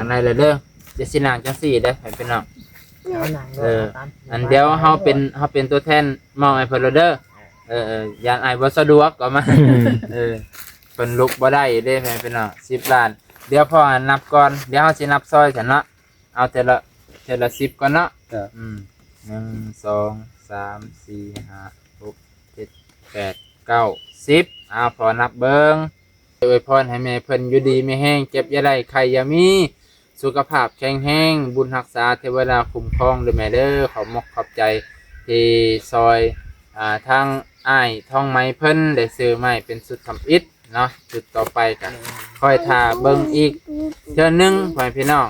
ຈັ່ງໃດລະເດີ ຈະຊິນັ່ງຈັ່ງຊີ້ເດີ ໃຫ້ພີ່ນ້ອງ ເອົານັ່ງໂລດ ເອີ ເອົາຕາມ ອັນດຽວເຮົາເປັນ ເຮົາເປັນຕົວແທນມອບໃຫ້ເພິ່ນໂລດເດີ ເອີ ເອີ ຢ້ານອ້າຍບໍ່ສະດວກກໍມາ ເອີ ເພິ່ນລຸກບໍ່ໄດ້ເດ້ ໃຫ້ພີ່ນ້ອງ ສິບລ້ານ ດຽວພໍ່ນັບກ່ອນ ດຽວເຮົາຊິນັບຊອຍຊັ້ນເນາະ ເອົາເທື່ອລະ ເທື່ອລະສິບກ່ອນເນາະ ອືມ ໜຶ່ງ ສອງ ສາມ ສີ່ ຫ້າ ຫົກ ເຈັດ ແປດ ເກົ້າ ສິບ ເອົາພໍ່ນັບເບິ່ງ ອວຍພອນໃຫ້ແມ່ເພິ່ນຢູ່ດີມີແຮງ ເຈັບຢ່າໄດ້ ໄຂ້ຢ່າມີ ສຸຂະພາບແຂງແຮງ ບຸນຮັກສາເທວະດາຄຸ້ມຄອງເດີແມ່ເດີ ຂອບມົກຂອບໃຈທີ່ຊ່ອຍ ອ່າ ທາງອ້າຍທອງໄໝເພິ່ນໄດ້ຊື້ໄມ້ເປັນຊຸດທຳອິດເນາະ ຊຸດຕໍ່ໄປກະຄອຍຖ້າເບິ່ງອີກເທື່ອໜຶ່ງ ພໍ່ແມ່ພີ່ນ້ອງ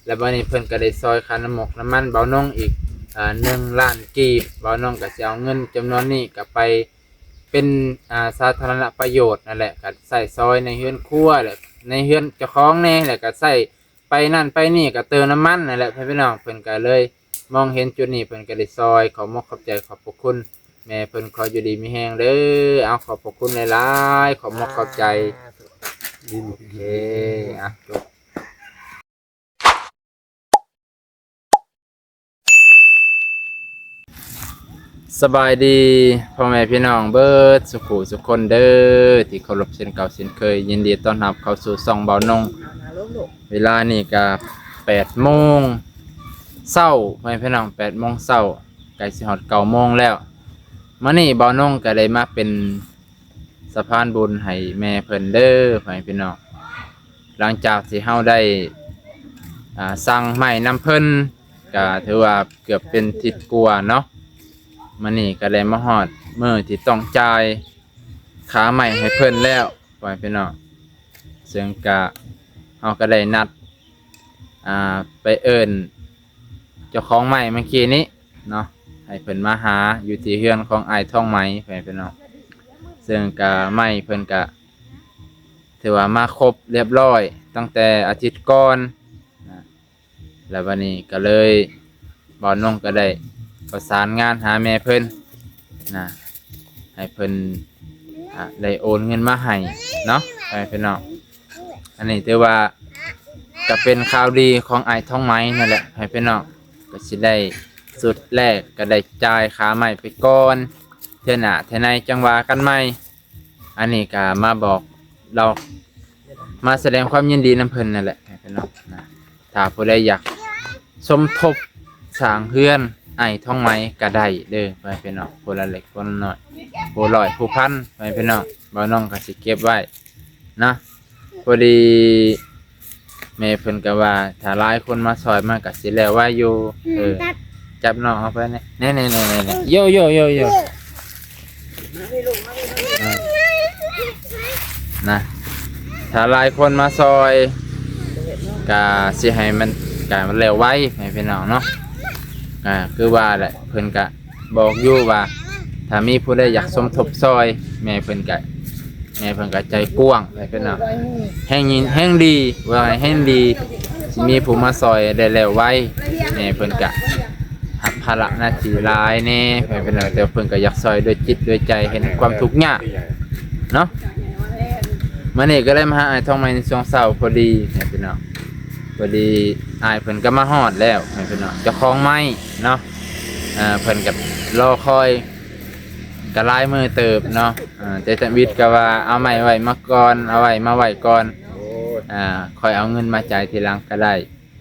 ແລ້ວບັດນີ້ເພິ່ນກະໄດ້ຊ່ອຍຄ່ານ້ຳໝົກນ້ຳມັນເບົານົງອີກ ອ່າ ໜຶ່ງລ້ານກີບ ເບົານົງກະຊິເອົາເງິນຈຳນວນນີ້ກະໄປ ເປັນ ອ່າ ສາທາລະນະປະໂຫຍດນັ້ນແຫຼະ ກະໃຊ້ຊ່ອຍໃນເຮືອນຄົວ ແລະ ໃນເຮືອນເຈົ້າຂອງແດ່ ແລ້ວກະໃຊ້ໄປນັ້ນໄປນີ້ ກະເຕີມນ້ຳມັນນັ້ນແຫຼະ ພີ່ນ້ອງ ເພິ່ນກະເລີຍມອງເຫັນຈຸດນີ້ ເພິ່ນກະໄດ້ຊ່ອຍ ຂອບມົກຂອບໃຈ ຂອບພະຄຸນແມ່ເພິ່ນ ຂໍຢູ່ດີມີແຮງເດີ ເອົາ ຂອບພະຄຸນຫຼາຍໆ ຂອບມົກຂອບໃຈ ໂອເຄ ອ່ະ ຈົບ. ສະບາຍດີພໍ່ແມ່ພີ່ນ້ອງເບິດສຸຂູສຸຄົນເດີ ທີ່ເຄົາລົບເຊັ່ນເກົ່າເຊັ່ນເຄີຍ ຍິນດີຕ້ອນຮັບເຂົ້າສູ່ຊ່ອງເບົານົງ ເວລານີ້ກະແປດໂມງເຊົ້າ ພໍ່ແມ່ພີ່ນ້ອງ ແປດໂມງເຊົ້າ ໃກ້ຊິຮອດເກົ້າໂມງແລ້ວ ມື້ນີ້ເບົານົງກະໄດ້ມາເປັນ ສະພານບຸນໃຫ້ແມ່ເພິ່ນເດີ ພໍ່ແມ່ພີ່ນ້ອງ ຫຼັງຈາກທີ່ເຮົາໄດ້ ອ່າ ສັ່ງໄມ້ນຳເພິ່ນ ກະຖືວ່າເກືອບເປັນທິດກວ່າເນາະ ມື້ນີ້ກະໄດ້ມາຮອດມື້ທີ່ຕ້ອງຈ່າຍຄ່າໄມ້ໃຫ້ເພິ່ນແລ້ວ ພໍ່ແມ່ພີ່ນ້ອງ ເຊິ່ງກະ ເຮົາກະໄດ້ນັດ ອ່າ ໄປເອີ້ນເຈົ້າຂອງໄມ້ເມື່ອກີ້ນີ້ເນາະ ໃຫ້ເພິ່ນມາຫາຢູ່ທີ່ເຮືອນຂອງອ້າຍທອງໄໝ ພໍ່ແມ່ພີ່ນ້ອງ ເຊິ່ງກະໄມ້ເພິ່ນກະຖືວ່າມາຄົບລຽບລ້ອຍຕັ້ງແຕ່ອາທິດກ່ອນນະ ແລ້ວບັດນີ້ກະເລີຍ ບ່າວນົງກະໄດ້ປະສານງານຫາແມ່ເພິ່ນນະ ໃຫ້ເພິ່ນ ອ່າ ໄດ້ໂອນເງິນມາໃຫ້ເນາະ ພໍ່ແມ່ພີ່ນ້ອງ. ອັນນີ້ຖືວ່າກະເປັນຂ່າວດີຂອງອ້າຍທອງໄໝນັ້ນແຫຼະ ພໍ່ແມ່ພີ່ນ້ອງ ກະຊິໄດ້ຊຸດແລກກະໄດ້ຈ່າຍຄ່າໄມ້ໄປກ່ອນ ເທື່ອໜ້າເທື່ອໃນຈັ່ງວ່າກັນໃໝ່. ອັນນີ້ກະມາບອກເລົ່າ ມາສະແດງຄວາມຍິນດີນຳເພິ່ນນັ້ນແຫຼະ ພີ່ນ້ອງນະ ຖ້າຜູ້ໃດຢາກສົມທົບສ້າງເຮືອນອ້າຍທອງໄໝກະໄດ້ເດີ ພໍ່ແມ່ພີ່ນ້ອງ ຜູ້ລະເລັກຜູ້ນ້ອຍ ຜູ້ຮ້ອຍຜູ້ພັນ ພໍ່ແມ່ພີ່ນ້ອງ ບ່າວນົງກະຊິເກັບໄວ້ ເນາະ ພໍດີແມ່ເພິ່ນກະວ່າ ຖ້າຫຼາຍຄົນມາຊ່ອຍມັນກະຊິແລ້ວໄວຢູ່ ອືມ ເອີ ຈັບ ຈັບນ້ອງເອົາໄປແນ່ ແນ່ໆ ໂຢໂຢໂຢໂຢ ເອີ ນະ ຖ້າຫຼາຍຄົນມາຊ່ອຍກະຊິໃຫ້ມັນ ກະມັນແລ້ວໄວ ໃຫ້ພີ່ນ້ອງເນາະ ກະຄືວ່າແຫຼະ ເພິ່ນກະ ບອກຢູ່ວ່າ ຖ້າມີຜູ້ໃດຢາກສົມທົບຊ່ອຍ ແມ່ເພິ່ນກະ ແມ່ເພິ່ນກະໃຈກວ້າງ ແມ່ເພິ່ນເນາະ ແຮງຍິນ ແຮງດີ ວ່າແຮງດີ ຊິມີຜູ້ມາຊ່ອຍໄດ້ແລ້ວໄວ ແມ່ເພິ່ນກະຮັບພາລະໜ້າທີ່ຫຼາຍແດ່ ແມ່ເພິ່ນເນາະ ແຕ່ເພິ່ນກະຢາກຊ່ອຍດ້ວຍຈິດດ້ວຍໃຈ ເຫັນຄວາມທຸກຍາກເນາະ. ມື້ນີ້ກະເລີຍມາຫາອ້າຍທອງໄໝໃນຊ່ວງເຊົ້າພໍດີ ແມ່ເພິ່ນເນາະ ພໍດີອ້າຍເພິ່ນກະມາຮອດແລ້ວ ແມ່ເພິ່ນເນາະ ເຈົ້າຂອງໄມ້ເນາະ. ເອີ ເພິ່ນກະລໍຄອຍກະຫຼາຍມື້ເຕີບເນາະ ເອີ ແຕ່ທຳອິດກະວ່າເອົາໄມ້ໄວ້ມາກ່ອນ ເອົາໄວ້ມາໄວ້ກ່ອນ ໂອ້ຍ ອ່າ ຄ່ອຍເອົາເງິນມາຈ່າຍທີຫຼັງກະໄດ້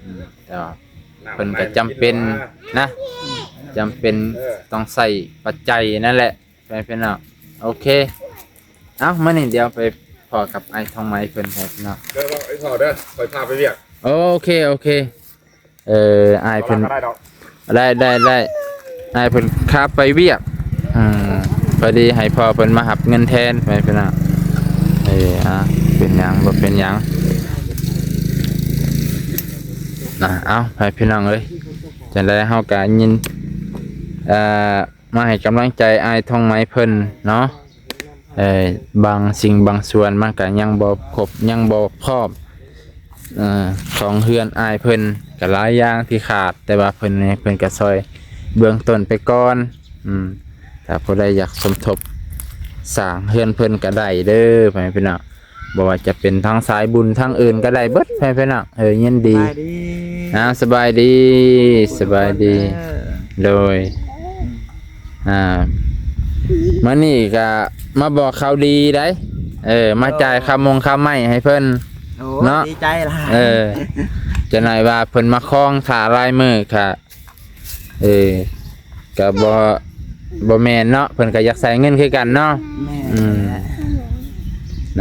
ອືມ ແຕ່ວ່າເພິ່ນກະຈຳເປັນນະ ຈຳເປັນ ເອີ ຕ້ອງໃຊ້ປັດໄຈນັ້ນແຫຼະ ແມ່ພີ່ນ້ອງ ໂອເຄ ເອົ້າ ມື້ນີ້ດຽວໄປພໍ້ກັບອ້າຍທອງໄໝເພິ່ນ ແມ່ພີ່ນ້ອງ ເດີ ໄປພໍ້ເດີ ຂ້ອຍພາໄປວຽກ ໂອເຄ ໂອເຄ. ເອີ ອ້າຍເພິ່ນ ໄດ້ ໄດ້ ໄດ້ ອ້າຍເພິ່ນຄາໄປວຽກ ອືມ ພໍດີໃຫ້ພໍ່ເພິ່ນມາຮັບເງິນແທນ ພໍ່ແມ່ພີ່ນ້ອງ ເອີ ອ່າ ເປັນຫຍັງ ບໍ່ເປັນຫຍັງນະ. ເອົ້າ ພໍ່ແມ່ພີ່ນ້ອງເອີຍ ຈັ່ງໃດເຮົາກະຍິນ ເອີ ມາໃຫ້ກຳລັງໃຈອ້າຍທອງໄໝເພິ່ນເນາະ ເອີ ບາງສິ່ງບາງສ່ວນມັນກະຍັງບໍ່ຄົບ ຍັງບໍ່ພ້ອມ ເອີ ຂອງເຮືອນອ້າຍເພິ່ນກະຫຼາຍຢ່າງທີ່ຂາດ ແຕ່ວ່າເພິ່ນ ເພິ່ນກະຊ່ອຍເບື້ອງຕົ້ນໄປກ່ອນ ອືມ ຖ້າຜູ້ໃດຢາກສົມທົບສ້າງເຮືອນເພິ່ນກະໄດ້ເດີ ພໍ່ແມ່ພີ່ນ້ອງ ບໍ່ວ່າຈະເປັນທາງສາຍບຸນທາງອື່ນກໍໄດ້ເບິດ ແມ່ພີ່ນ້ອງ. ເອີ ຍິນດີ. ສະບາຍດີ. ອ້າວ ສະບາຍດີ ສະບາຍດີ. ເອີ ໂດຍ ອ່າ ມື້ນີ້ກໍມາບອກຂ່າວດີໄດ໋. ເອີ ມາຈ່າຍຄ່າມົງຄ່າໄມ້ໃຫ້ເພິ່ນ. ໂອ້ ເນາະ ດີໃຈຫຼາຍ. ເອີ ຈັກໜ້ອຍວ່າເພິ່ນມາຄອງຖ້າຫຼາຍມື້ກະ ເອີ ກະບໍ່ ບໍ່ແມ່ນເນາະ ເພິ່ນກະຢາກໃຊ້ເງິນຄືກັນເນາະ. ແມ່ນ ອືມ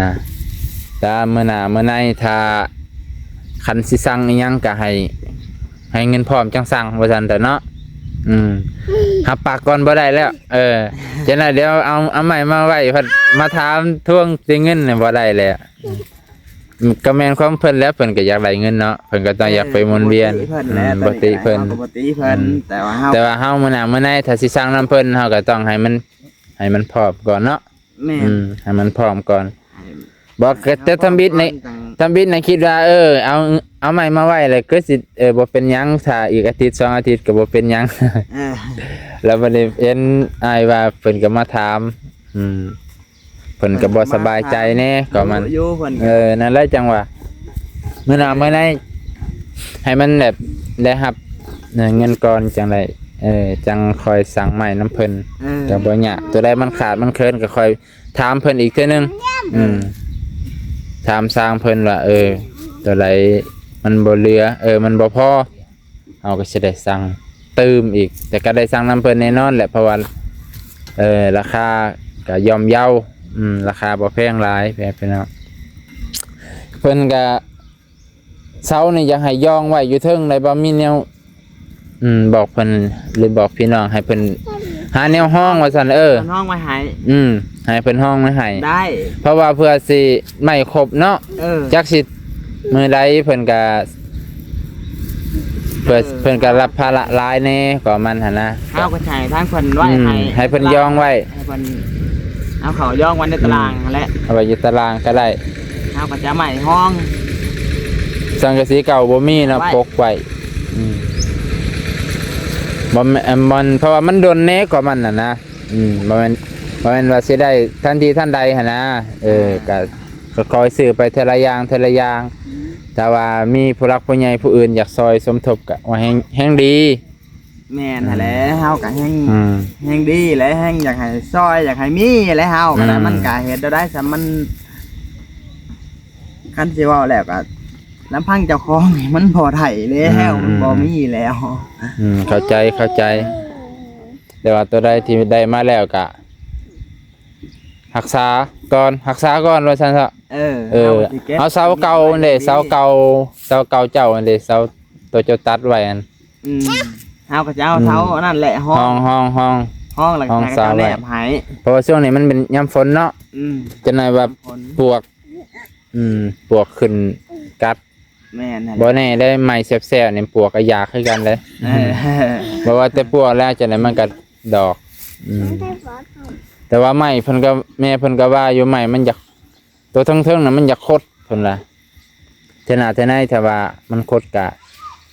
ນະ ຖ້າມື້ໜ້າມື້ໃນ ຖ້າຄັນຊິສັ່ງອີ່ຫຍັງກະໃຫ້ ໃຫ້ເງິນພ້ອມຈັ່ງສັ່ງ ວ່າຊັ້ນເຖາະເນາະ. ອືມ ຮັບປາກກ່ອນບໍ່ໄດ້ແລ້ວ. ເອີ ຈັ່ງໃດດຽວເອົາ ເອົາໄມ້ມາໄວ້ ພັດມາຖາມທວງແຕ່ເງິນນີ້ບໍ່ໄດ້ແລ້ວ. ກໍແມ່ນຄວາມເພິ່ນແຫຼະ ເພິ່ນກໍຢາກໄດ້ເງິນເນາະ ເພິ່ນກໍຕ້ອງ ເອີ ຢາກໄປໝູນວຽນ. ອືມ ບໍ່ຕິເພິ່ນ ເຮົາກໍບໍ່ຕິເພິ່ນ. ອືມ ແຕ່ວ່າເຮົາ ແຕ່ວ່າເຮົາມື້ໜ້າມື້ໃນ ຖ້າຊິສັ່ງນຳເພິ່ນ ເຮົາກໍຕ້ອງໃຫ້ມັນ ໃຫ້ມັນພ້ອມກ່ອນເນາະ. ແມ່ນ ອືມ ໃຫ້ມັນພ້ອມກ່ອນ. ໃຫ້ ບໍ່ ກໍແຕ່ທຳອິດໃນ ທຳອິດໃນຄິດວ່າ ເອີ ເອົາ ເອົາໄມ້ມາໄວ້ແລ້ວກໍຊິ ເອີ ບໍ່ເປັນຫຍັງ ຖ້າອີກອາທິດສອງອາທິດກໍບໍ່ເປັນຫຍັງ. ເອີ ແລ້ວບັດນີ້ເຫັນອ້າຍວ່າເພິ່ນກໍມາຖາມ. ອືມ ເພິ່ນກໍບໍ່ສະບາຍໃຈແດ່ ກໍມັນ ເອີ ນັ້ນແຫຼະ ຈັ່ງວ່າ ມື້ໜ້າມື້ໃນໃຫ້ມັນແບບໄດ້ຮັບເງິນກ່ອນ ຈັ່ງໃດ ເອີ ຈັ່ງຄ່ອຍສັ່ງໃໝ່ນຳເພິ່ນ. ເອີ ກໍບໍ່ຍາກ ຕົວໃດມັນຂາດມັນເຂີນກໍຄ່ອຍຖາມເພິ່ນອີກເທື່ອໜຶ່ງ. ເອີ ອືມ ຖາມຊ່າງເພິ່ນວ່າ ເອີ ຕົວໃດມັນບໍ່ເຫຼືອ ເອີ ມັນບໍ່ພໍ ເຮົາກໍຊິໄດ້ສັ່ງຕື່ມອີກ ແຕ່ກໍໄດ້ສັ່ງນຳເພິ່ນແນ່ນອນແຫຼະ ເພາະວ່າ ເອີ ລາຄາກໍຍ່ອມເຍົາ. ອືມ ລາຄາບໍ່ແພງຫຼາຍ ແມ່ພີ່ນ້ອງ. ເພິ່ນກໍ ເສົານີ້ຢາກໃຫ້ຢອງໄວ້ຢູ່ເທິງໄດ້ບໍ່ ມີແນວ ອືມ ບອກເພິ່ນ ຫຼືບອກພີ່ນ້ອງໃຫ້ເພິ່ນຫາແນວຮອງວ່າຊັ້ນ. ເອີ ເພິ່ນຮອງໄວ້ໃຫ້. ອືມ ໃຫ້ເພິ່ນຮອງໄວ້ໃຫ້ ໄດ້ ເພາະວ່າເພື່ອຊິໄມ້ຄົບເນາະ. ເອີ ຈັກຊິມື້ໃດເພິ່ນກະ ເພິ່ນ ເອີ ເພິ່ນກະຮັບພາລະຫຼາຍແດ່ ກໍມັນຫັ້ນນະ ເຮົາກໍໃຫ້ທາງເພິ່ນໄວ້ໃຫ້ ອືມ ໃຫ້ເພິ່ນຢອງໄວ້ ໃຫ້ເພິ່ນເອົາເຂົ້າຢອງໄວ້ໃນຕາລາງຫັ້ນແຫຼະ. ອືມ ເອົາໄວ້ຢູ່ຕາລາງກໍໄດ້ ເຮົາກໍຈະໄມ້ຮອງ ສັງກະສີເກົ່າບໍ່ມີເນາະ ໄວ້ ປົກໄວ້. ອືມ ບໍ່ແມ່ນ ມັນ ເພາະວ່າມັນດົນແດ່ ກໍມັນຫັ້ນນະ. ອືມ ບໍ່ແມ່ນ ບໍ່ແມ່ນວ່າຊິໄດ້ທັນທີທັນໃດຫັ້ນນະ. ເອີ ອ່າ ກະ ກະຄ່ອຍຊື້ໄປເທື່ອລະຢ່າງເທື່ອລະຢ່າງ. ອືມ ຖ້າວ່າມີຜູ້ຫຼັກຜູ້ໃຫຍ່ຜູ້ອື່ນຢາກຊ່ອຍສົມທົບກະວ່າແຮງ ແຮງດີ. ແມ່ນຫັ້ນແຫຼະ ອືມ ເຮົາກະແຮງ ອືມ ແຮງດີແຫຼະ ແຮງຢາກໃຫ້ຊ່ອຍ ຢາກໃຫ້ມີແຫຼະ ເຮົາກະ ອືມ ມັນກະເຮັດແນວໃດຊະ ມັນ ຄັນຊິເວົ້າແລ້ວກະ ລຳພັງເຈົ້າຂອງນີ້ມັນບໍ່ໄດ້ແລ້ວ ອືມ ມັນບໍ່ມີແລ້ວ. ອືມ ເຂົ້າໃຈ ເຂົ້າໃຈ ແຕ່ວ່າຕົວໃດທີ່ໄດ້ມາແລ້ວກະ ຮັກສາກ່ອນ ຮັກສາກ່ອນວ່າຊັ້ນເຖາະ. ເອີ ເອີ ເຮົາເສົາເກົ່າຫັ້ນເດ້ ເສົາເກົ່າ ເສົາເກົ່າເຈົ້າຫັ້ນເດ້ ເສົາໂຕເຈົ້າຕັດໄວ້ຫັ້ນ. ອືມ ເຮົາກໍຈະເອົາ ອືມ ເສົາອັນນັ້ນແຫຼະ ຮອງ ຮອງ ຮອງ ຮອງ ແລ້ວກໍໃຫ້ເຂົາແນບໃຫ້ ເພາະວ່າຊ່ວງນີ້ມັນເປັນຍາມຝົນເນາະ. ອືມ ຈັກໜ້ອຍວ່າ ຍາມຝົນ ປວກ ອືມ ປວກຂຶ້ນກັດ. ແມ່ນ ບໍ່ແນ່ໄດ້ ໄມ້ແຊບໆ ນີ້ປວກກໍຢາກຄືກັນເດ້. ເອີ ບໍ່ວ່າແຕ່ປວກແລ້ວ ຈັ່ງໃດມັນກໍດອກ. ອືມ ແຕ່ວ່າໄມ້ເພິ່ນກໍ ແມ່ເພິ່ນກໍວ່າຢູ່ ໄມ້ມັນຢາກ ຕົວເທິງໆ ນະ ມັນຢາກຄົດ ເພິ່ນວ່າ ເທື່ອໜ້າເທື່ອໃນ ຖ້າວ່າມັນຄົດກະ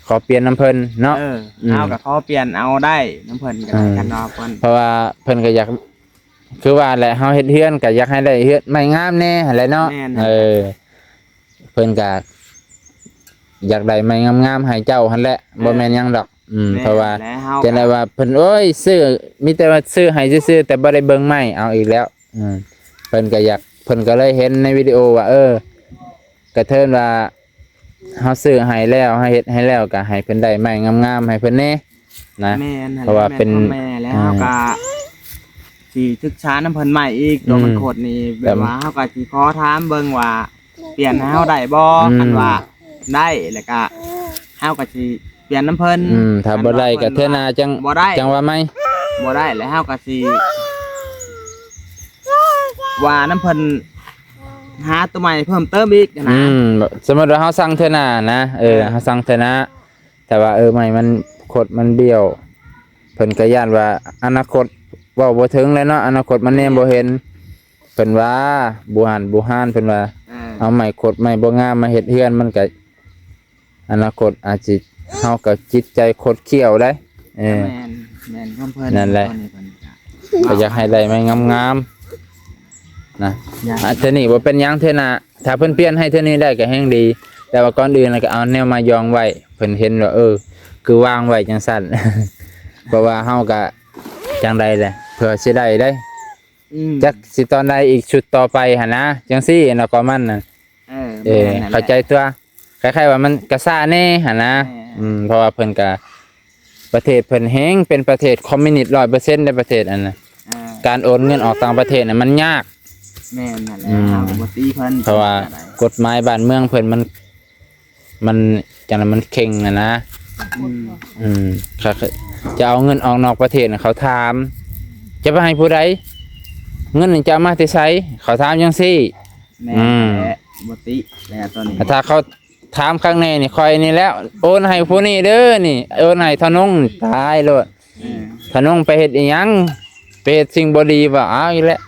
ຂໍປ່ຽນນຳເພິ່ນເນາະ. ເອີ ອືມ ເຮົາກໍຂໍປ່ຽນເອົາໄດ້ນຳເພິ່ນກໍໄດ້. ອືມ ຄັນວ່າເພິ່ນ ເພາະວ່າເພິ່ນກໍຢາກ ຄືວ່າແຫຼະ ເຮົາເຮັດເຮືອນກໍຢາກໃຫ້ໄດ້ເຮືອນໄມ້ງາມແດ່ຫັ້ນແຫຼະເນາະ. ແມ່ນ ເອີ ເພິ່ນກະຢາກໄດ້ໄມ້ງາມໆໃຫ້ເຈົ້າຫັ້ນແຫຼະ. ເອີ ບໍ່ແມ່ນຫຍັງດອກ. ອືມ ແມ່ນ ເພາະວ່າ ແລ້ວເຮົາ ຈັ່ງໃດວ່າເພິ່ນ ໂອ້ຍ ຊື້ ມີແຕ່ວ່າຊື້ໃຫ້ຊື່ໆ ແຕ່ບໍ່ໄດ້ເບິ່ງໄມ້ ເອົາອີກແລ້ວ. ອືມ ເພິ່ນກໍຢາກ ເພິ່ນກໍເລີຍເຫັນໃນວິດີໂອວ່າ ເອີ ກະເທີນວ່າເຮົາຊື້ໃຫ້ແລ້ວ ເຮົາເຮັດໃຫ້ແລ້ວ ກະໃຫ້ເພິ່ນໄດ້ໄມ້ງາມໆໃຫ້ເພິ່ນແດ່ນະ. ແມ່ນ ເພາະວ່າເປັນ ແມ່ນຂອງແມ່ແລ້ວ ເຮົາກະຊິສຶກສານຳເພິ່ນໃໝ່ອີກ. ອືມ ຕົວມັນໂຄດນີ້ ແບບວ່າເຮົາກະຊິຂໍຖາມເບິ່ງວ່າ ປ່ຽນໃຫ້ເຮົາໄດ້ບໍ່? ອືມ ຄັນວ່າໄດ້ ແລ້ວກະເຮົາກໍຊິປ່ຽນນຳເພິ່ນ. ອືມ ຖ້າບໍ່ໄດ້ກໍເທື່ອໜ້າຈັ່ງ ບໍ່ໄດ້ ຈັ່ງວ່າໃໝ່. ບໍ່ໄດ້ ແລ້ວເຮົາກໍຊິວ່ານຳເພິ່ນ ຫາຕົວໃໝ່ເພີ່ມເຕີມອີກນະ. ອືມ ສົມມຸດວ່າເຮົາສັ່ງເທື່ອໜ້ານະ ເອີ ເອີ ເຮົາສັ່ງເທື່ອໜ້າ ແຕ່ວ່າ ເອີ ໄມ້ມັນ ໂຄດມັນບ້ຽວ ເພິ່ນກໍຢ້ານວ່າອະນາຄົດເວົ້າບໍ່ເຖິງແຫຼະເນາະ ອະນາຄົດມັນແນມ ແມ່ນ ບໍ່ເຫັນ. ເພິ່ນວ່າບູຮານ ບູຮານ ເພິ່ນວ່າ ເອີ ເອົາໄມ້ຄົດໄມ້ບໍ່ງາມມາເຮັດເຮືອນ ມັນກະ ອະນາຄົດອາດຊິ ເຮົາກໍຈິດໃຈຄົດຄ້ຽວໄດ໋. ເອີ ແມ່ນ ແມ່ນຄວາມເພິ່ນ ນັ້ນແຫຼະ ເພິ່ນກໍ ກໍຢາກໃຫ້ໄດ້ໄມ້ງາມໆ. ນະ ຍາກ ອ່າ ເທື່ອນີ້ບໍ່ເປັນຫຍັງ ເທື່ອໜ້າ ຖ້າເພິ່ນປ່ຽນໃຫ້ເທື່ອນີ້ໄດ້ກໍແຮງດີ ແຕ່ວ່າກ່ອນອື່ນລະກໍເອົາແນວມາຢອງໄວ້ ເພິ່ນເຫັນວ່າ ເອີ ຄືວາງໄວ້ຈັ່ງຊັ້ນ ເພາະວ່າເຮົາກໍຈັ່ງໃດແຫຼະ ເພື່ອຊິໄດ້ເດ້ ອືມ ຈັກຊິຕອນໃດອີກຊຸດຕໍ່ໄປຫັ້ນນະ ຈັ່ງຊີ້ນະ ກໍມັນນະ ເອີ ເອີ ແມ່ນຫັ້ນແຫຼະ ເຂົ້າໃຈຕົວະ ຄ້າຍໆວ່າມັນກະຊ້າແດ່ຫັ້ນນະ ແມ່ນ ອືມ ເພາະວ່າເພິ່ນກະ ປະເທດເພິ່ນແຮງເປັນປະເທດຄອມມິວນິດຮ້ອຍເປີເຊັນເດ້ ປະເທດອັນນະ ອ່າ ການໂອນເງິນອອກຕ່າງປະເທດນະມັນຍາກ ແມ່ນຫັ້ນແຫຼະ ອືມ ເຮົາກໍບໍ່ຕິເພິ່ນ ເພາະວ່າ ເພາະວ່າກົດໝາຍບ້ານເມືອງເພິ່ນມັນ ມັນຈັ່ງໃດ ມັນເຄັ່ງຫັ້ນນະ ອືມ ອືມ ຈະເອົາເງິນອອກນອກປະເທດນະ ເຂົາຖາມ ຈະໄປໃຫ້ຜູ້ໃດ ເງິນນີ້ຈະເອົາມາແຕ່ໃສ ເຂົາຖາມຈັ່ງຊີ້ ແມ່ນ ອືມ ແຫຼະ ບໍ່ຕິແລ້ວຕອນນີ້ ຖ້າເຂົາ ຖາມຄັກແນ່ນີ້ ຂ້ອຍນີ້ແຫຼະ ໂອນໃຫ້ຜູ້ນີ້ເດີນີ້ ໂອນໃຫ້ທະນົງ ຕາຍໂລດ ເອີ ທະນົງໄປເຮັດອີ່ຫຍັງ ໄປເຮັດສິ່ງບໍ່ດີ ວ່າເອົາອີກແລ້ວ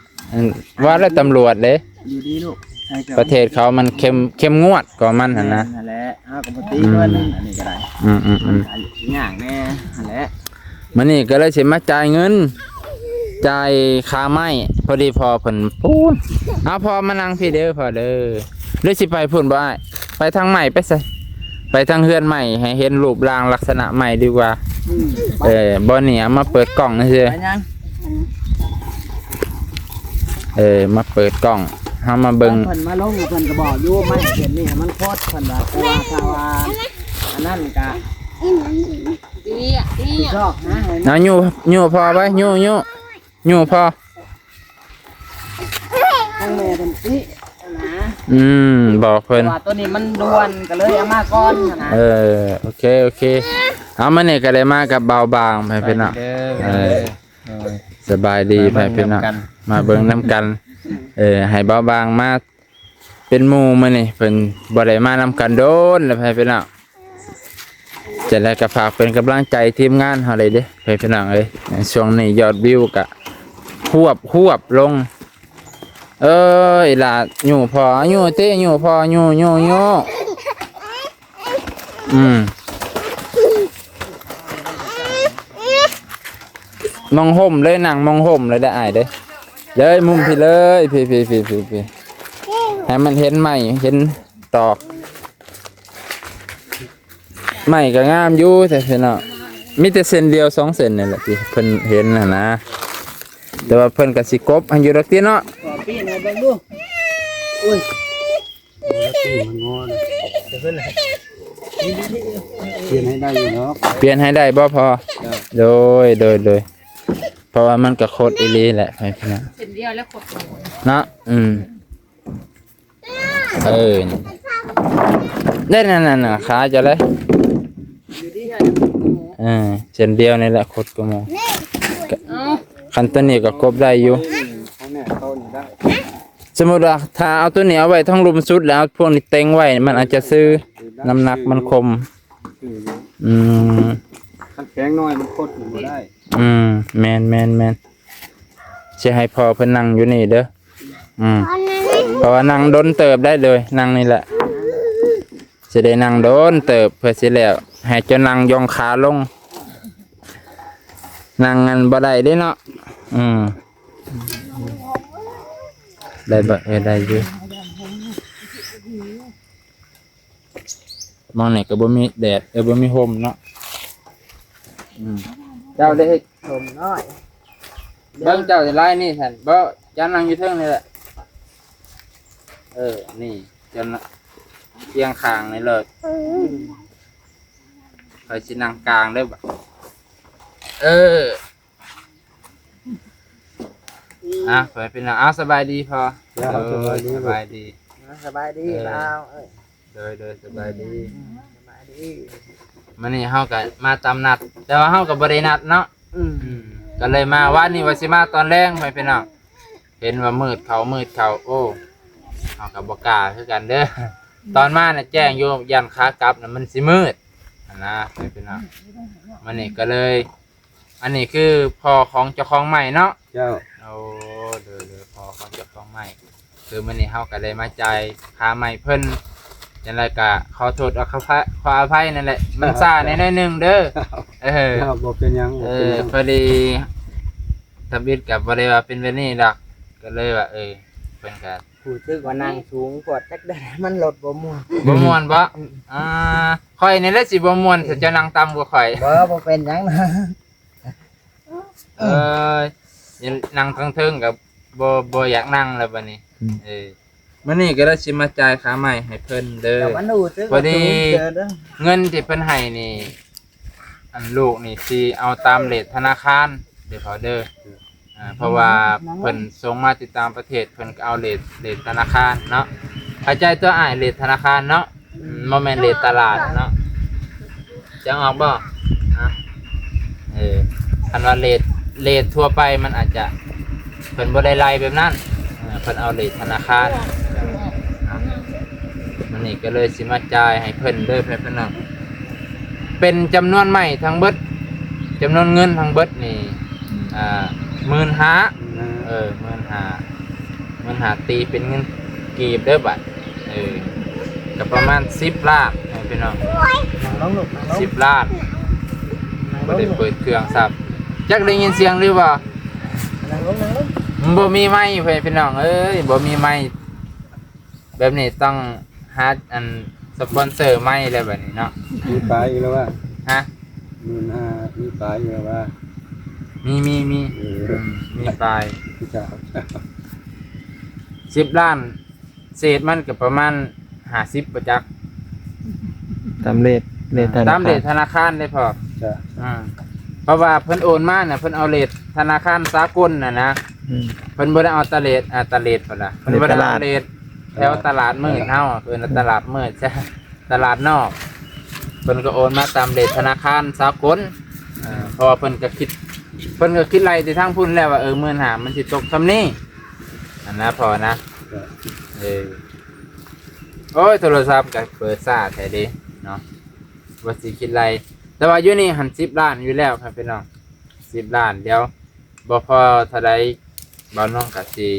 ວ່າແລ້ວຕຳຫຼວດເດ້ ຢູ່ດີລູກ ໃຫ້ເຈົ້າ ປະເທດເຂົາມັນເຂັ້ມ ເຂັ້ມງວດກວ່າມັນຫັ້ນນະ ແມ່ນຫັ້ນແຫຼະ ເຮົາກໍບໍ່ຕິເພິ່ນ ອືມ ອັນນີ້ກໍໄດ້ ອືມໆໆ ມັນກໍຍາກແນ່ຫັ້ນແຫຼະ ມື້ນີ້ກໍເລີຍຊິມາຈ່າຍເງິນ ຈ່າຍຄ່າໄມ້ ພໍດີພໍ່ເພິ່ນພຸ້ນ ເອົາພໍ່ມານັ່ງພີ້ເດີພໍ່ເດີ ຫຼືຊິໄປພຸ້ນບໍ່ອ້າຍ ໄປທາງໄມ້ໄປຊະ ໄປທາງເຮືອນໄມ້ ໃຫ້ເຫັນຮູບຮ່າງລັກສະນະໄມ້ດີກວ່າ ອືມ ເອີ ບໍ່ນີ້ເອົາມາເປີດກ້ອງຊື່ ໄປຫຍັງ ເອີ ມາເປີດກ້ອງ ເຮົາມາເບິ່ງ ເພິ່ນມາລົງ ເພິ່ນກໍບອກຢູ່ ໄມ້ເສັ້ນນີ້ໃຫ້ມັນໂຄດ ເພິ່ນວ່າ ແຕ່ວ່າຖ້າວ່າອັນນັ້ນກະ ເອົາຍູ້ ຍູ້ພໍ່ໄວ້ ຍູ້ ຍູ້ ຍູ້ພໍ່ ທາງແມ່ເພິ່ນຕິນະ ອືມ ບອກເພິ່ນ ເພາະວ່າໂຕນີ້ມັນດ່ວນ ກໍເລີຍເອົາມາກ່ອນນະ ເອີ ໂອເຄ ໂອເຄ ເອົາ ມື້ນີ້ກໍໄດ້ມາກັບບ່າວບາງ ໃຫ້ພີ່ນ້ອງ ເອີ ສະບາຍດີ ໃຫ້ພີ່ນ້ອງ ມາເບິ່ງນຳກັນ ເອີ ໃຫ້ບ່າວບາງມາ ເປັນໝູ່ມື້ນີ້ ເພິ່ນບໍ່ໄດ້ມານຳກັນດົນແລ້ວ ໃຫ້ພີ່ນ້ອງ ຈັ່ງໃດກໍຝາກເປັນກຳລັງໃຈທີມງານເຮົາໄດ້ເດ້ ໃຫ້ພີ່ນ້ອງເອີຍ ຊ່ວງນີ້ຍອດວິວກະຫວບໆລົງ ເອີຍ ອີ່ຫຼ້າ ຍູ້ພໍ່ ຍູ້ຕິ ຍູ້ພໍ່ ຍູ້ ຍູ້ ຍູ້ ອືມ ມອງຮົ່ມເລີຍ ນັ່ງມອງຮົ່ມເລີຍເດີອ້າຍເດີ ເລີຍມຸມພີ້ເລີຍ ພີ້ໆ ໃຫ້ມັນເຫັນໄມ້ເຫັນຕອກ ໄມ້ກໍງາມຢູ່ແຕ່ພີ່ນ້ອງ ມີແຕ່ເສັ້ນດຽວສອງເສັ້ນນີ້ແຫຼະທີ່ເພິ່ນເຫັນຫັ້ນນະ ແຕ່ວ່າເພິ່ນກໍຊິກົບໃຫ້ຢູ່ດອກຕິເນາະ ຂໍປີ້ນໃຫ້ເບິ່ງດູ ໂອ້ຍ ປ່ຽນໃຫ້ໄດ້ຢູ່ເນາະ ປ່ຽນໃຫ້ໄດ້ບໍ່ພໍ່? ໂດຍ ໂດຍ ໂດຍ ເພາະວ່າມັນກໍຄົດອີ່ຫຼີແຫຼະ ໃຫ້ພີ່ນ້ອງ ເສັ້ນດຽວແລ້ວຄົດ ເນາະ ອືມ ເອີ ນັ້ນໆໆ ຂາເຈົ້າເລີຍ ເອີ ເສັ້ນດຽວນີ້ແຫຼະຄົດກວ່າໝູ່ ເອົ້າ ຄັນຕົວນີ້ກໍກົບໄດ້ຢູ່ ຂອງແມ່ໂຕນີ້ໄດ້ ສົມມຸດວ່າຖ້າເອົາຕົວນີ້ເອົາໄວ້ທາງລຸ່ມສຸດ ແລ້ວເອົາພວກນີ້ເຕັງໄວ້ ມັນອາດຈະຊື່ ນ້ຳໜັກມັນຄົມ ອືມ ຄັນແຂງໜ້ອຍມັນຄົດບໍ່ໄດ້ ອືມ ແມ່ນໆໆ ຊິໃຫ້ພໍ່ເພິ່ນນັ່ງຢູ່ນີ້ເດີ ອືມ ເພາະວ່ານັ່ງດົນເຕີບໄດ້ເລີຍ ນັ່ງນີ້ແຫຼະ ຊິໄດ້ນັ່ງດົນເຕີບເພື່ອຊິແລ້ວ ໃຫ້ເຈົ້ານັ່ງຢ່ອງຂາລົງ ນັ່ງອັນບໍ່ໄດ້ເດ້ເນາະ ອືມ ໄດ້ບໍ່? ເອີ ໄດ້ຢູ່ ໝ່ອງນີ້ກໍບໍ່ມີແດດ ເອີ ບໍ່ມີຮົ່ມເນາະ ອືມ ເຈົ້າໄດ້ເຮັດຮົ່ມນ້ອຍ ເບິ່ງເຈົ້າໄດ້ລາຍນີ້ຊັ້ນ ບໍ່ ເຈົ້ານັ່ງຢູ່ເທິງນີ້ແຫຼະ ເອີ ນີ້ ເຈົ້ານະ ຄຽງຂ້າງນີ້ເລີຍ ຂ້ອຍຊິນັ່ງກາງເດີ ເອີ ອ່ະ ໄປເປັນ ເອົາ ສະບາຍດີພໍ່ ເຈົ້າ ໂດຍ ສະບາຍດີ ສະບາຍດີ ເອີ ລາວເອີຍ ໂດຍ ໂດຍ ສະບາຍດີ ອືມ ສະບາຍດີ ມື້ນີ້ເຮົາກໍມາຕາມນັດ ແຕ່ວ່າເຮົາກໍບໍ່ໄດ້ນັດເນາະ ອືມ ອືມ ກໍເລີຍມາ ວານນີ້ວ່າຊິມາຕອນແລງ ໄປເປັນ ເນາະ ເຫັນວ່າມືດເຂົ້າ ມືດເຂົ້າ ໂອ້ ເຮົາກໍບໍ່ກ້າຄືກັນເດີ ຕອນມານະແຈ້ງຢູ່ ຢ້ານຂາກັບນະມັນຊິມືດຫັ້ນນະ ໄປເປັນ ເນາະ ມື້ນີ້ກໍເລີຍ ອັນນີ້ຄືພໍ່ຂອງເຈົ້າຂອງໄມ້ເນາະ? ເຈົ້າ. ໂອ້ ໂດຍ ໂດຍ ພໍ່ຂອງເຈົ້າຂອງໄມ້. ຄືມື້ນີ້ເຮົາກໍໄດ້ມາຈ່າຍຄ່າໄມ້ເພິ່ນ, ຈັ່ງໃດກໍຂໍໂທດ ຂໍອະໄພ ຂໍອະໄພນັ້ນແຫຼະ, ມັນຊ້າແດ່ໜ້ອຍໜຶ່ງເດີ. ເອີ ບໍ່ເປັນຫຍັງ ເອີ ບໍ່ເປັນຫຍັງ. ພໍດີທຳອິດກໍບໍ່ໄດ້ວ່າເປັນແບບນີ້ດອກ, ກໍເລີຍວ່າ ເອີ ເພິ່ນກໍຮູ້ສຶກວ່ານັ່ງສູງໂພດ ຈັກແນວໃດ ມັນລົດບໍ່ມ່ວນ. ບໍ່ມ່ວນບໍ່? ອືມ ອ່າ ຂ້ອຍນີ້ແຫຼະຊິບໍ່ມ່ວນ ຖ້າເຈົ້ານັ່ງຕ່ຳກວ່າຂ້ອຍ. ບໍ່ ບໍ່ເປັນຫຍັງນະ. ເອີຍ ນັ່ງເທິງໆກໍບໍ່ ບໍ່ຢາກນັ່ງແລ້ວບັດນີ້. ອືມ ເອີ ມື້ນີ້ກໍເລີຍຊິມາຈ່າຍຄ່າໄມ້ໃຫ້ເພິ່ນເດີ. ກໍມັນຮູ້ສຶກ ພໍດີ ວ່າສູງເກີນເດີ ເງິນທີ່ເພິ່ນໃຫ້ນີ້ ອັນລູກນີ້ຊິເອົາຕາມເລດທະນາຄານເດີພໍ່ເດີ. ອ່າ ເພາະວ່າເພິ່ນສົ່ງມາແຕ່ຕ່າງປະເທດ ເພິ່ນກໍເອົາເລດ ເລດທະນາຄານເນາະ. ເຂົ້າໃຈຕົວອ້າຍ ເລດທະນາຄານເນາະ. ອືມ ບໍ່ແມ່ນເລດຕະຫຼາດເນາະ. ຈະອອກບໍ່? ຮະ? ເອີ ຄັນວ່າເລດ ເລດທົ່ວໄປມັນອາດຈະ ເພິ່ນບໍ່ໄດ້ໄລ່ແບບນັ້ນ. ເອີ ເພິ່ນເອົາເລດທະນາຄານ. ອ່ະ ມື້ນີ້ກໍເລີຍຊິມາຈ່າຍໃຫ້ເພິ່ນເດີ ເພື່ອນພີ່ນ້ອງ. ເປັນຈຳນວນໄມ້ທັງເບິດ ຈຳນວນເງິນທັງເບິດນີ້ ອ່າ ໝື່ນຫ້າ. ເອີ ໝື່ນຫ້າ ໝື່ນຫ້າ ຕີເປັນເງິນກີບເດີບັດ. ເອີ ກໍປະມານສິບລ້ານ ພີ່ນ້ອງ. ນັ່ງລົງລູກ ນັ່ງລົງ ສິບລ້ານ. ນັ່ງລົງ ບໍ່ໄດ້ເປີດເຄື່ອງຊ້ຳ. ຈັກໄດ້ຍິນສຽງຫຼືບໍ່? ນັ່ງລົງ ນັ່ງລົງ. ມັນບໍ່ມີໄມ້ ພີ່ນ້ອງເອີຍ ບໍ່ມີໄມ້. ແບບນີ້ຕ້ອງຫາອັນສະປອນເຊີໃໝ່ແລ້ວບັດນີ້ເນາະ. ມີປາຍອີກແລ້ວວ່າ? ຮະ? ໝື່ນຫ້າ ມີປາຍອີກແລ້ວວ່າ? ມີ ມີ ມີ. ເອີ ອືມ ມີປາຍ. ສິບລ້ານ ເສດມັນກໍປະມານຫ້າສິບບໍ່ຈັກ. ຕາມເລດ ເລດທະນາຄານ ຕາມເລດທະນາຄານເດ້ພໍ່. ຈ້ະ. ອືມ ເພາະວ່າເພິ່ນໂອນມານະ ເພິ່ນເອົາເລດທະນາຄານສາກົນນະນະ. ອືມ ເພິ່ນບໍ່ໄດ້ເອົາຕະເລດ ອ່າ ຕະເລດພຸ້ນນະ ເພິ່ນບໍ່ໄດ້ເອົາເລດ ຕະຫຼາດ ແຖວຕະຫຼາດມືດເຮົາ ເອີ້ນວ່າຕະຫຼາດມືດ ຕະຫຼາດນອກ. ເພິ່ນກໍໂອນມາຕາມເລດທະນາຄານສາກົນ. ເອີ ເພາະວ່າເພິ່ນກໍຄິດ ເພິ່ນກໍຄິດໄລ່ແຕ່ທາງພຸ້ນແລ້ວວ່າ ເອີ ໝື່ນຫ້າ ມັນຊິຕົກສ່ຳນີ້ຫັ້ນນະພໍ່ນະ. ເອີ ໂອ້ຍ ໂທລະສັບກໍເປີດຊ້າແທ້ເດເນາະ ວ່າຊິຄິດໄລ່. ແຕ່ວ່າຢູ່ນີ້ຫັ້ນສິບລ້ານຢູ່ແລ້ວຄັບພີ່ນ້ອງ ສິບລ້ານ. ດຽວ ບໍ່ພໍເທົ່າໃດ ບ່າວນົງກະຊິ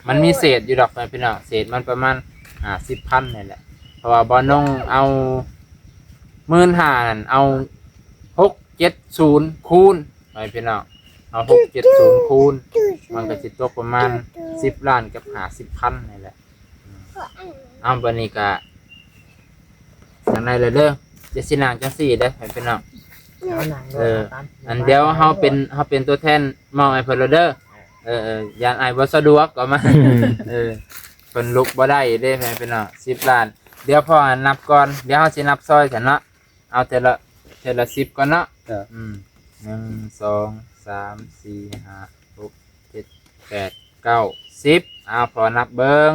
ມັນມີເສດຢູ່ດອກ ພີ່ນ້ອງ ເສດມັນປະມານຫ້າສິບພັນນີ້ແຫຼະ. ເພາະວ່າບ່າວນົງເອົາໝື່ນຫ້ານັ້ນ ເອົາຫົກເຈັດສູນຄູນ ພີ່ນ້ອງ ເອົາຫົກເຈັດສູນຄູນ ມັນກະຊິຕົກປະມານສິບລ້ານກັບຫ້າສິບພັນນີ້ແຫຼະ. ເອົາ ບັດນີ້ກະຈັ່ງໃດລະເດີ ຈະຊິນັ່ງຈັ່ງຊີ້ເດີ ພີ່ນ້ອງ. ເອີ ອັນດຽວເຮົາເປັນ ເຮົາເປັນຕົວແທນມອບໃຫ້ເພິ່ນລະເດີ. ເອີ ເອີ ຢ້ານອ້າຍບໍ່ສະດວກກໍມາ. ເອີ ເພິ່ນລຸກບໍ່ໄດ້ເດ້ ພີ່ນ້ອງ ສິບລ້ານ. ດຽວພໍ່ນັບກ່ອນ ດຽວເຮົາຊິນັບຊ່ອຍກັນເນາະ. ເອົາເທື່ອລະ ເທື່ອລະສິບກ່ອນເນາະ. ອືມ ໜຶ່ງ ສອງ ສາມ ສີ່ ຫ້າ ຫົກ ເຈັດ ແປດ ເກົ້າ ສິບ. ເອົາ ພໍ່ນັບເບິ່ງ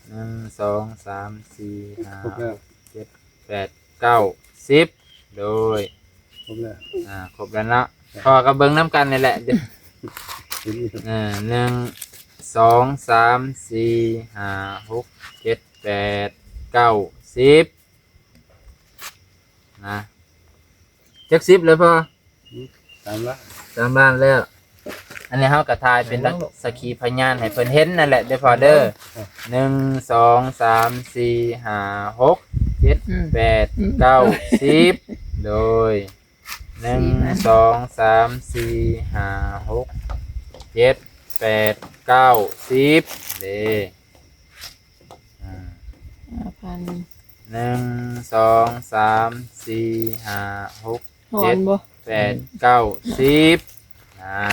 ໜຶ່ງ ສອງ ສາມ ສີ່ ຫ້າ ຫົກ ເຈັດ ແປດ ເກົ້າ ສິບ. ໂດຍ ຄົບແລ້ວ ອ່າ ຄົບແລ້ວເນາະ. ພໍ່ກໍເບິ່ງນຳກັນນີ້ແຫຼະ. ເອີ ໜຶ່ງ ສອງ ສາມ ສີ່ ຫ້າ ຫົກ ເຈັດ ແປດ ເກົ້າ ສິບ ນະ. ຈັກສິບແລ້ວພໍ່? ອືມ ສາມລ້ານ ສາມລ້ານແລ້ວ. ອັນນີ້ເຮົາກໍຖ່າຍເປັນສັກຂີພະຍານໃຫ້ເພິ່ນເຫັນນັ້ນແຫຼະເດີພໍ່ເດີ. ໜຶ່ງ ສອງ ສາມ ສີ່ ຫ້າ ຫົກ ເຈັດ ແປດ ເກົ້າ ສິບ. ໂດຍ ໜຶ່ງ ສອງ ສາມ ສີ່ ຫ້າ ຫົກ ເຈັດ ແປດ ເກົ້າ ສິບ ເດ້. ອ່າ ຫ້າພັນ ໜຶ່ງ ສອງ ສາມ ສີ່ ຫ້າ ຫົກ ເຈັດ ແປດ ເກົ້າ ສິບ. ອ່າ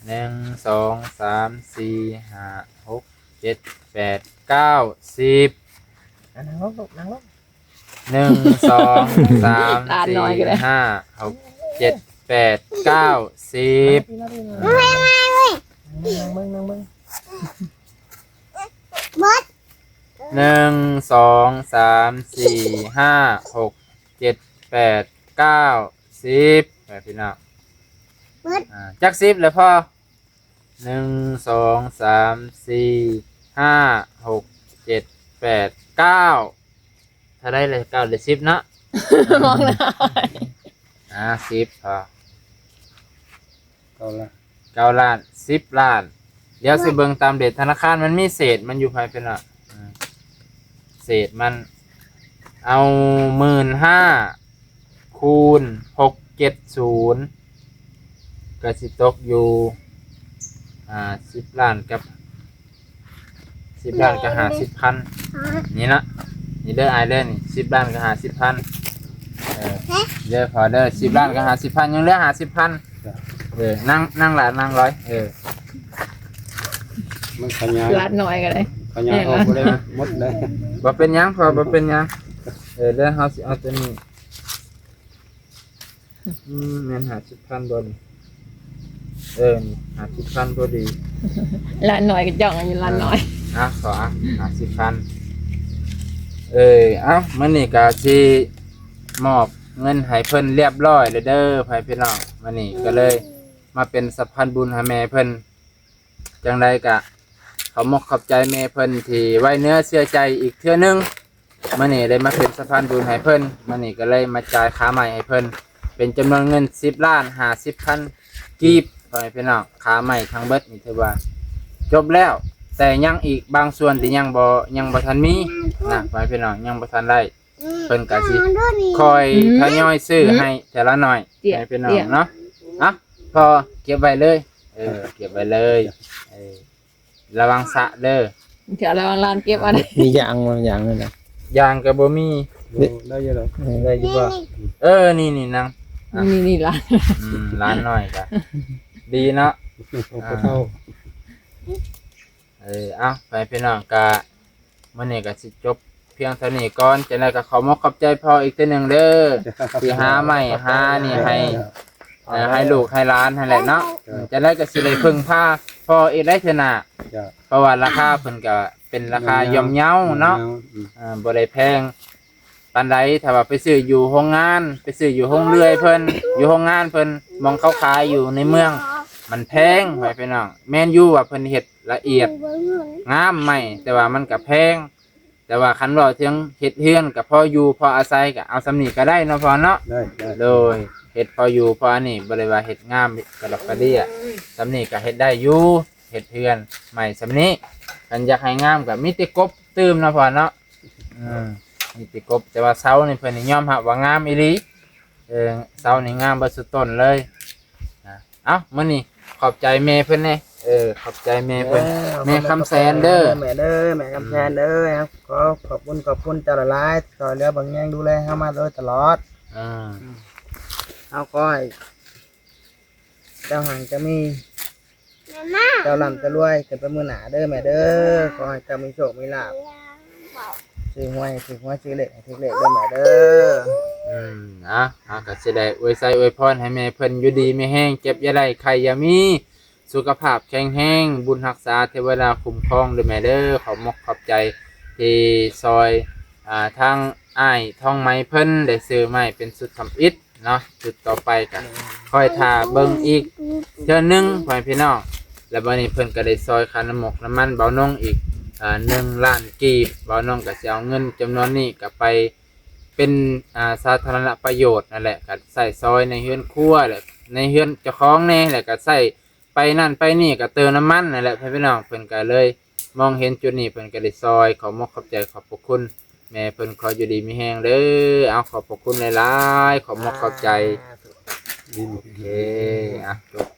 ໜຶ່ງ ສອງ ສາມ ສີ່ ຫ້າ ຫົກ ເຈັດ ແປດ ເກົ້າ ສິບ. ອ່າ ນັ່ງລົງລູກ ນັ່ງລົງ. ໜຶ່ງ ສອງ ສາມ ສີ່ ຫ້າ ຫົກ ເຈັດ ແປດ ເກົ້າ ສິບ. ນັ່ງເບິ່ງ ນັ່ງເບິ່ງ ນັ່ງເບິ່ງ. ໜຶ່ງ ສອງ ສາມ ສີ່ ຫ້າ ຫົກ ເຈັດ ແປດ ເກົ້າ ສິບ ພີ່ນ້ອງ. ອ່າ ຈັກສິບແລ້ວພໍ່? ໜຶ່ງ ສອງ ສາມ ສີ່ ຫ້າ ຫົກ ເຈັດ ແປດ ເກົ້າ. ເທົ່າໃດລະ? ເກົ້າ ຫຼື ສິບເນາະ? ມອງໜ້າ. ອ່າ ສິບພໍ. ເກົ້າລ້ານ ເກົ້າລ້ານ ສິບລ້ານ. ດຽວຊິເບິ່ງຕາມເລດທະນາຄານ ມັນມີເສດມັນຢູ່ ໃຜເປັນວ່າ ເສດມັນ ເອົາໝື່ນຫ້າ ຄູນ ຫົກເຈັດສູນ ກໍຊິຕົກຢູ່ ອ່າ ສິບລ້ານກັບ ສິບລ້ານກໍຫ້າສິບພັນ ນີ້ນະ ນີ້ເດີອ້າຍເດີ ນີ້ສິບລ້ານກໍຫ້າສິບພັນ ເອີ ເດີພໍ່ເດີ ສິບລ້ານກໍຫ້າສິບພັນ ຍັງເຫຼືອຫ້າສິບພັນ ເອີ ນັ່ງ ນັ່ງຫຼານນັ່ງລອຍ ເອີ ມັນຂະຫຍາຍ ລາດໜ້ອຍກໍໄດ້ ຂະຫຍາຍອອກບໍ່ໄດ້ໝົດເດ້ ບໍ່ເປັນຫຍັງພໍ່ ບໍ່ເປັນຫຍັງ ເອີ ເດີເຮົາຊິເອົາຕົວນີ້ ອືມ ແມ່ນຫ້າສິບພັນບໍ່ນີ້ ເອີ ນີ້ຫ້າສິບພັນພໍດີ ລາດໜ້ອຍກໍຈ້ອງຢູ່ລາດໜ້ອຍ ອ່າ ຂໍ ອ່າ ຫ້າສິບພັນ ເອີ ເອົ້າ ມື້ນີ້ກໍຊິມອບເງິນໃຫ້ເພິ່ນລຽບລ້ອຍແລ້ວເດີ ພໍ່ແມ່ພີ່ນ້ອງ ມື້ນີ້ກໍເລີຍມາເປັນສະພານບຸນໃຫ້ແມ່ເພິ່ນ ຈັ່ງໃດກະຂອບມົກຂອບໃຈແມ່ເພິ່ນທີ່ໄວ້ເນື້ອເຊື່ອໃຈອີກເທື່ອໜຶ່ງ ມື້ນີ້ໄດ້ມາເປັນສະພານບຸນໃຫ້ເພິ່ນ ມື້ນີ້ກໍເລີຍມາຈ່າຍຄ່າໄມ້ໃຫ້ເພິ່ນ ເປັນຈຳນວນເງິນສິບລ້ານຫ້າສິບພັນກີບ ພໍ່ແມ່ພີ່ນ້ອງ ຄ່າໄມ້ທັງເບິດນີ້ຖືວ່າຈົບແລ້ວ ແຕ່ຍັງອີກບາງສ່ວນທີ່ຍັງບໍ່ ຍັງບໍ່ທັນມີນະ ພໍ່ແມ່ພີ່ນ້ອງ ຍັງບໍ່ທັນໄດ້ ເພິ່ນກໍຊິຄ່ອຍທະຍອຍຊື້ໃຫ້ແຕ່ລະໜ້ອຍ ໃຫ້ພີ່ນ້ອງເນາະ ອ່ະ ພໍ່ເກັບໄວ້ເລີຍ ເອີ ເກັບໄວ້ເລີຍ ເອີ ລະວັງສະເດີ ເຈົ້າລະວັງຫຼານເກັບເອົາ ມີຢາງບໍ່ ຢາງນັ້ນນະ ຢາງກໍບໍ່ມີ ໄດ້ຢູ່ດອກ ເອີ ໄດ້ຢູ່ບໍ່ ເອີ ນີ້ໆ ນາງ ນີ້ໆ ຫຼານ ອືມ ຫຼານນ້ອຍກໍດີເນາະ ເອີ ເອົາ ໄປພີ່ນ້ອງ ກະ ມື້ນີ້ກໍຊິຈົບພຽງເທົ່ານີ້ກ່ອນ ຈັ່ງໃດກໍຂອບມົກຂອບໃຈພໍ່ອີກເທື່ອໜຶ່ງເດີ ທີ່ຫາໄມ້ຫານີ້ໃຫ້ ເອີ ໃຫ້ລູກໃຫ້ຫຼານຫັ້ນແຫຼະເນາະ ເຈົ້າ ຈັ່ງໃດກໍຊິໄດ້ເພິ່ງພາພໍ່ອີກໄດ້ເທື່ອໜ້າ ເຈົ້າ ເພາະວ່າລາຄາເພິ່ນກໍເປັນລາຄາຍ່ອມເຍົາເນາະ ຍ່ອມເຍົາ ອືມ ເອີ ບໍ່ໄດ້ແພງປານໃດ ຖ້າວ່າໄປຊື້ຢູ່ໂຮງງານ ໄປຊື້ຢູ່ໂຮງເລື່ອຍເພິ່ນ ຢູ່ໂຮງງານເພິ່ນ ໝ່ອງເຂົາຂາຍຢູ່ໃນເມືອງ ມັນແພງ ພໍ່ແມ່ພີ່ນ້ອງ ແມ່ນຢູ່ວ່າເພິ່ນເຮັດ ລະອຽດງາມໄມ້ ແຕ່ວ່າມັນກະແພງ ແຕ່ວ່າຄັນເວົ້າເຖິງເຮັດເຮືອນກະພໍຢູ່ພໍອາໄສ ກະເອົາສ່ຳນີ້ກະໄດ້ເນາະພໍ່ເນາະ ໄດ້ ໄດ້ ໂດຍ ເຮັດພໍຢູ່ພໍອັນນີ້ ບໍ່ໄດ້ວ່າເຮັດງາມກະດອກກະເດຍ ສ່ຳນີ້ກະເຮັດໄດ້ຢູ່ ເຮັດເຮືອນໄມ້ສ່ຳນີ້ ຄັນຢາກໃຫ້ງາມກະມີແຕ່ກົບຕື່ມເນາະພໍ່ເນາະ ອືມ ມີແຕ່ກົບ ແຕ່ວ່າເສົານີ້ເພິ່ນນີ້ຍອມຮັບວ່າງາມອີ່ຫຼີ ເອີ ເສົານີ້ງາມເບິດຊຸດຕົ້ນເລີຍ ນະ ເອົ້າ ມື້ນີ້ຂອບໃຈແມ່ເພິ່ນແດ່ ເອີ ຂອບໃຈແມ່ເພິ່ນ ເອີ ແມ່ຄຳແສນເດີ ແມ່ເດີ ແມ່ຄຳແສນເດີ ຂໍຂອບຄຸນ ຂອບຄຸນເຈົ້າຫຼາຍໆ ຊ່ອຍເຫຼືອເບິ່ງແຍງດູແລເຮົາມາໂດຍຕະຫຼອດ ເອີ ເຮົາຂໍໃຫ້ເຈົ້າຮັ່ງເຈົ້າມີ ເຈົ້າລ່ຳເຈົ້າລວຍຂຶ້ນໄປມື້ໜ້າເດີແມ່ເດີ ຂໍໃຫ້ເຈົ້າມີໂຊກມີລາບ ຊື້ຫວຍ ຖືກຫວຍ ຊື້ເລກໃຫ້ຖືກເລກເດີແມ່ເດີ ອືມ ອ່ະ ເຮົາກໍຊິໄດ້ອວຍໄຊອວຍພອນໃຫ້ແມ່ເພິ່ນຢູ່ດີມີແຮງ ເຈັບຢ່າໄດ້ ໄຂ້ຢ່າມີ ສຸຂະພາບແຂງແຮງ ບຸນຮັກສາ ເທວະດາຄຸ້ມຄອງເດີແມ່ເດີ ຂອບມົກຂອບໃຈທີ່ຊ່ອຍ ອ່າ ທາງອ້າຍທອງໄໝເພິ່ນໄດ້ຊື້ໄມ້ເປັນຊຸດທຳອິດ ເນາະ ຈຸດຕໍ່ໄປກໍຄອຍຖ້າເບິ່ງອີກເທື່ອໜຶ່ງ ພໍ່ແມ່ພີ່ນ້ອງ ແລ້ວບັດນີ້ເພິ່ນກໍໄດ້ຊ່ອຍຄ່ານ້ຳໝົກນ້ຳມັນເບົານົງອີກ ອ່າ ໜຶ່ງລ້ານກີບ ເບົານົງກໍຊິເອົາເງິນຈຳນວນນີ້ກໍໄປເປັນ ອ່າ ສາທາລະນະປະໂຫຍດນັ້ນແຫຼະ ກໍໃຊ້ຊ່ອຍໃນເຮືອນຄົວ ແລະ ໃນເຮືອນເຈົ້າຂອງແດ່ ແລ້ວກໍໃຊ້ໄປນັ້ນໄປນີ້ ກໍເຕີມນ້ຳມັນນັ້ນແຫຼະ ພໍ່ແມ່ພີ່ນ້ອງ ເພິ່ນກໍເລີຍ ມອງເຫັນຈຸດນີ້ເພິ່ນກໍໄດ້ຊ່ອຍ ຂອບມົກຂອບໃຈ ຂອບພະຄຸນແມ່ເພິ່ນ ຂໍຢູ່ດີມີແຮງເດີ ເອົາ ຂອບພະຄຸນຫຼາຍໆ ຂອບມົກຂອບໃຈ ສາທຸ ໂອເຄ ອ່ະ ຈົບ